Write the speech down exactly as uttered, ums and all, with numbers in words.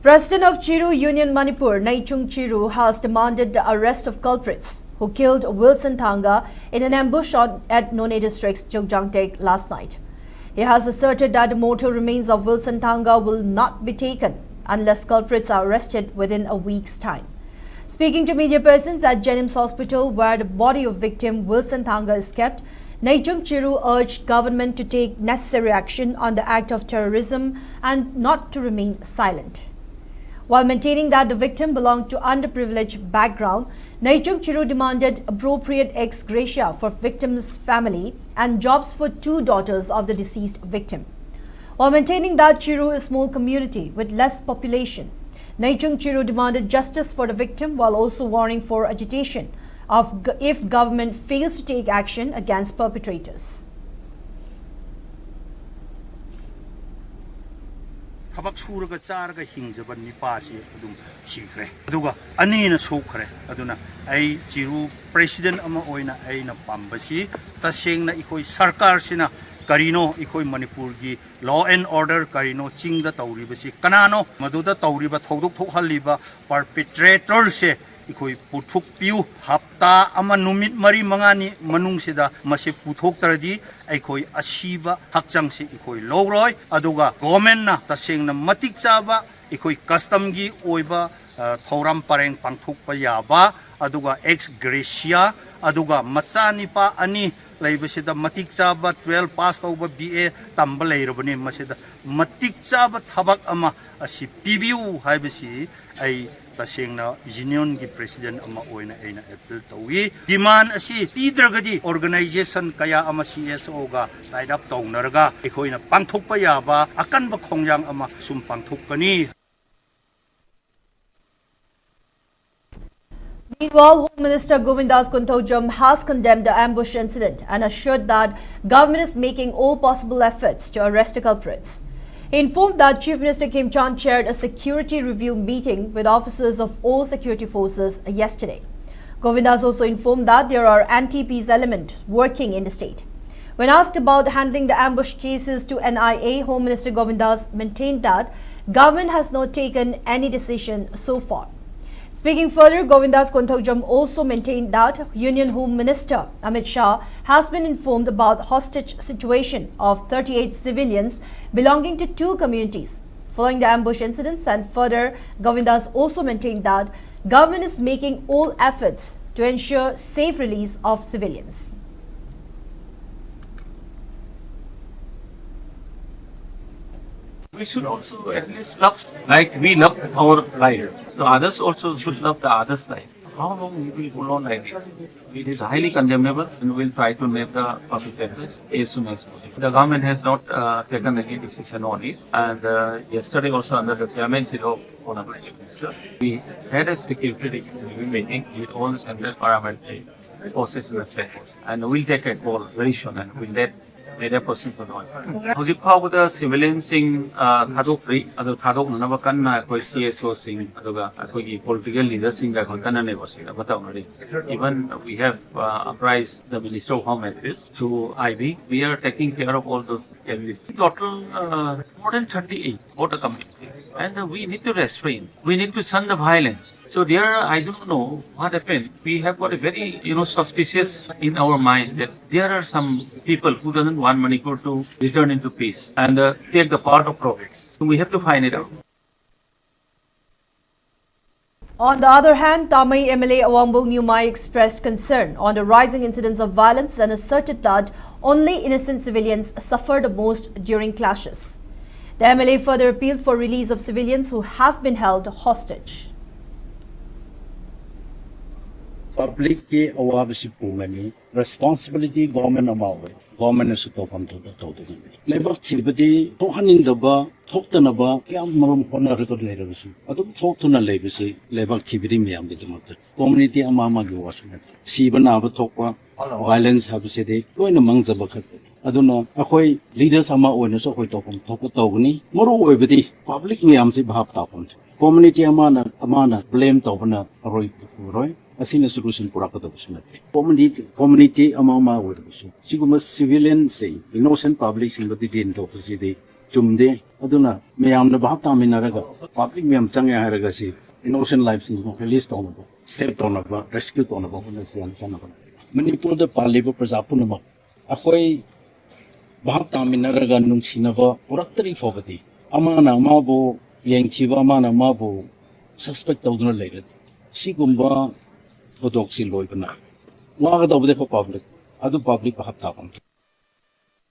President of Chiru Union Manipur, Neichung Chiru, has demanded the arrest of culprits who killed Wilson Thanga in an ambush on, at Noney District's Chongjangtek last night. He has asserted that the mortal remains of Wilson Thanga will not be taken unless culprits are arrested within a week's time. Speaking to media persons at Jennings Hospital, where the body of victim Wilson Thanga is kept, Neichung Chiru urged government to take necessary action on the act of terrorism and not to remain silent. While maintaining that the victim belonged to underprivileged background, Neichung Chiru demanded appropriate ex gratia for victim's family and jobs for two daughters of the deceased victim. While maintaining that Chiru is a small community with less population, Neichung Chiru demanded justice for the victim while also warning for agitation of g- if government fails to take action against perpetrators. ꯊꯕꯛ ꯁꯨꯔꯒ ꯆꯥꯔꯒ ꯍꯤꯡꯖꯕ ꯅꯤꯄꯥꯁꯤ ꯑꯗꯨꯝ ꯁꯤꯈ꯭ꯔꯦ, ꯑꯗꯨꯒ ꯑꯅꯤꯅ ꯁꯣꯛꯈ꯭ꯔꯦ꯫ ꯑꯗꯨꯅ ꯑꯩ ꯆꯤꯔꯨ president ꯑꯃ ꯑꯣꯏꯅ ꯑꯩꯅ ꯄꯥꯝꯕꯁꯤ, ꯇꯁꯦꯡꯅ ꯑꯩꯈꯣꯏ ꯁꯔꯀꯥꯔꯁꯤꯅ ꯀꯔꯤꯅꯣ, ꯑꯩꯈꯣꯏ ꯃꯅꯤꯄꯨꯔꯒꯤ law and order ꯀꯔꯤꯅꯣ, ꯆꯤꯡꯗ ꯇꯧꯔꯤꯕꯁꯤ ꯀꯅꯥꯅꯣ, ꯃꯗꯨꯗ ꯇꯧꯔꯤꯕ ꯊꯧꯗꯣꯛ ꯊꯣꯛꯍꯜꯂꯤꯕ perpetratorꯁꯦ ꯑꯩꯈꯣꯏ ꯄꯨꯊꯣꯛꯄꯤꯌꯨ꯫ ꯍꯞꯇꯥ ꯑꯃ, ꯅꯨꯃꯤꯠ ꯃꯔꯤ ꯃꯉꯥꯅꯤ ꯃꯅꯨꯡꯁꯤꯗ ꯃꯁꯤ ꯄꯨꯊꯣꯛꯇ꯭ꯔꯗꯤ ꯑꯩꯈꯣꯏ ꯑꯁꯤꯕ ꯍꯛꯆꯥꯡꯁꯤ ꯑꯩꯈꯣꯏ ꯂꯧꯔꯣꯏ꯫ ꯑꯗꯨꯒ ꯒꯣꯔꯃꯦꯟꯅ ꯇꯁꯦꯡꯅ ꯃꯇꯤꯛ ꯆꯥꯕ ꯑꯩꯈꯣꯏ ꯀꯁꯇꯝꯒꯤ ꯑꯣꯏꯕ, ꯑ, ꯊꯧꯔꯝ ꯄꯔꯦꯡ ꯄꯥꯡꯊꯣꯛꯄ ꯌꯥꯕ, ꯑꯗꯨꯒ ꯑꯦꯛꯁ ꯒ꯭ꯔꯦꯁꯤꯌꯥ, ꯑꯗꯨꯒ ꯃꯆꯥ ꯅꯤꯄꯥ ꯑꯅꯤ ꯂꯩꯕꯁꯤꯗ ꯃꯇꯤꯛ ꯆꯥꯕ, twelve pass ꯇꯧꯕ, B A ꯇꯝꯕ ꯂꯩꯔꯕꯅꯤ꯫ ꯃꯁꯤꯗ ꯃꯇꯤꯛ ꯆꯥꯕ ꯊꯕꯛ ꯑꯃ ꯑꯁꯤ ꯄꯤꯕꯤꯌꯨ ꯍꯥꯏꯕꯁꯤ ꯑꯩ ꯇꯁꯦꯡꯅ ꯌꯨꯅꯤꯌꯟꯒꯤ ꯄ꯭ꯔꯦꯁꯤꯗꯦꯟ ꯑꯃ ꯑꯣꯏꯅ ꯑꯩꯅ ꯑꯦꯄꯤꯜ ꯇꯧꯏ꯫ ꯗꯤꯃꯥꯟ ꯑꯁꯤ ꯄꯤꯗ꯭ꯔꯒꯗꯤ ꯑꯣꯔꯒꯅꯥꯏꯖꯦꯁꯟ ꯀꯌꯥ ꯑꯃ CSOꯒ tie up ꯇꯧꯅꯔꯒ ꯑꯩꯈꯣꯏꯅ ꯄꯥꯡꯊꯣꯛꯄ ꯌꯥꯕ ꯑꯀꯟꯕ ꯈꯣꯡꯖꯥꯡ ꯑꯃ ꯁꯨꯝ ꯄꯥꯡꯊꯣꯛꯀꯅꯤ꯫ Meanwhile, Home Minister Govindas Konthoujam has condemned the ambush incident and assured that government is making all possible efforts to arrest the culprits. He informed that Chief Minister Khemchand chaired a security review meeting with officers of all security forces yesterday. Govindas also informed that there are anti-peace elements working in the state. When asked about handling the ambush cases to N I A, Home Minister Govindas maintained that Government has not taken any decision so far. Speaking further, Govindas Konthoujam also maintained that Union Home Minister Amit Shah has been informed about hostage situation of thirty-eight civilians belonging to two communities following the ambush incidents, and further, Govindas also maintained that government is making all efforts to ensure safe release of civilians. We should also at least love like we love our life. So others also should love the others' life. How long we will hold on like this? It is highly condemnable, and we'll try to make the public address as soon as possible. The government has not uh, taken any decision on it, and uh, yesterday also under the chairmanship of Honorable Chief Minister, we had a security review meeting with all the central paramilitary forces and the state forces, and we'll take a call very soon, and we'll let media person to know. ꯍꯧꯖꯤꯛ ꯐꯥꯎꯕꯗ ꯁꯤꯚꯤꯂꯤꯌꯟꯁꯤꯡ ꯊꯥꯗꯣꯛꯇ꯭ꯔꯤ꯫ ꯑꯗꯨ ꯊꯥꯗꯣꯛꯅꯅꯕ ꯀꯟꯅ ꯑꯩꯈꯣꯏ C S ꯑꯣꯁꯤꯡ ꯑꯗꯨꯒ ꯑꯩꯈꯣꯏꯒꯤ political ꯂꯤꯗꯔꯁꯤꯡꯒ ꯑꯩꯈꯣꯏ ꯀꯟꯅ negotiate ꯑꯃ ꯇꯧꯅꯔꯤ꯫ Even we have apprised the Minister of Home Affairs to I B. We are taking care of all those cases. Total uh, more than thirty-eight for the community. And uh, we need to restrain. We need to shun the violence. So there, I don't know what happened. We have got a very, you know, suspicious in our mind that there are some people who doesn't want Manipur to return into peace and uh, take the part of progress. So we have to find it out. On the other hand, Tamei M L A Awangbong Nyumai expressed concern on the rising incidents of violence and asserted that only innocent civilians suffer the most during clashes. The M L A further appealed for release of civilians who have been held hostage. Public ꯀꯤ ꯑꯋꯥꯕꯁꯤ ꯄꯨꯒꯅꯤ꯫ Responsibility government ꯑꯃ ꯑꯣꯏ꯫ Government ꯅꯁꯨ ꯇꯧꯐꯝ ꯊꯣꯛꯄ ꯇꯧꯗꯒꯅꯤ꯫ ꯂꯩꯕꯥꯛ ꯊꯤꯕꯗꯤ ꯊꯣꯛꯍꯟꯅꯤꯡꯗꯕ, ꯊꯣꯛꯇꯅꯕ ꯀꯌꯥ ꯃꯔꯨꯝ ꯍꯣꯠꯅꯔꯒ ꯂꯩꯔꯕꯁꯨ ꯑꯗꯨꯝ ꯊꯣꯛꯇꯨꯅ ꯂꯩꯕꯁꯤ ꯂꯩꯕꯥꯛ ꯊꯤꯕꯗꯤ ꯃꯌꯥꯝꯒꯤꯗꯃꯛꯇ꯫ Community ꯑꯃ ꯑꯃꯒꯤ ꯋꯥꯁꯨ ꯅꯠꯇꯦ꯫ ꯁꯤꯕ ꯅꯥꯕ ꯊꯣꯛꯄ, violence ꯍꯥꯏꯕꯁꯤꯗꯤ ꯂꯣꯏꯅ ꯃꯥꯡꯖꯕ ꯈꯛꯇꯅꯤ꯫ ꯑꯗꯨꯅ ꯑꯩꯈꯣꯏ leaders ꯑꯃ ꯑꯣꯏꯅꯁꯨ ꯑꯩꯈꯣꯏ ꯇꯧꯐꯝ ꯊꯣꯛꯄ ꯇꯧꯒꯅꯤ꯫ ꯃꯔꯨ ꯑꯣꯏꯕꯗꯤ public ꯃꯌꯥꯝꯁꯤ ꯚꯥꯞ ꯇꯥꯐꯝ ꯊꯣꯛꯏ꯫ Community ꯑꯃꯅ ꯑꯃꯅ blame ꯇꯧꯕꯅ ꯑꯔꯣꯏꯕ ꯄꯨꯔꯣꯏ꯫ ꯑꯁꯤꯅ solution ꯄꯨꯔꯛꯀꯗꯕꯁꯨ ꯅꯠꯇꯦ꯫ Community, community ꯑꯃ ꯑꯃ ꯑꯣꯏꯔꯕꯁꯨ ꯁꯤꯒꯨꯝꯕ civilian ꯁꯤꯡ, innocent public ꯁꯤꯡꯕꯨ detain ꯇꯧꯕꯁꯤꯗꯤ ꯆꯨꯝꯗꯦ꯫ ꯑꯗꯨꯅ ꯃꯌꯥꯝꯅ ꯚꯥꯞ ꯇꯥꯃꯤꯟꯅꯔꯒ, ꯄꯕ꯭ꯂꯤꯛ ꯃꯌꯥꯝ ꯆꯪꯉꯦ ꯍꯥꯏꯔꯒ ꯁꯤ ꯏꯅꯣꯁꯦꯟ ꯂꯥꯏꯐꯁꯤꯡꯕꯨ ꯔꯤꯂꯤꯁ ꯇꯧꯅꯕ, ꯁꯦꯞ ꯇꯧꯅꯕ, ꯔꯦꯁꯀ꯭ꯌꯨ ꯇꯧꯅꯕ ꯍꯣꯠꯅꯁꯤ ꯍꯥꯏꯅ ꯈꯟꯅꯕꯅꯤ꯫ ꯃꯅꯤꯄꯨꯔꯗ ꯄꯥꯜꯂꯤꯕ ꯄ꯭ꯔꯖꯥ ꯄꯨꯝꯅꯃꯛ ꯑꯩꯈꯣꯏ ꯚꯥꯞ ꯇꯥꯃꯤꯟꯅꯔꯒ ꯅꯨꯡꯁꯤꯅꯕ ꯎꯔꯛꯇ꯭ꯔꯤ ꯐꯥꯎꯕꯗꯤ, ꯑꯃꯅ ꯑꯃꯕꯨ ꯌꯦꯡꯊꯤꯕ, ꯑꯃꯅ ꯑꯃꯕꯨ ꯁꯁꯄꯦꯛ ꯇꯧꯗꯨꯅ ꯂꯩꯔꯗꯤ, ꯁꯤꯒꯨꯝꯕ ꯊꯧꯗꯣꯛꯁꯤ ꯂꯣꯏꯕ ꯅꯥꯏ꯫ ꯋꯥꯒꯗꯧꯕꯗꯤ ꯑꯩꯈꯣꯏ ꯄꯕ꯭ꯂꯤꯛ, ꯑꯗꯨ ꯄꯕ꯭ꯂꯤꯛ ꯚꯥꯞ ꯇꯥꯕ ꯑꯃ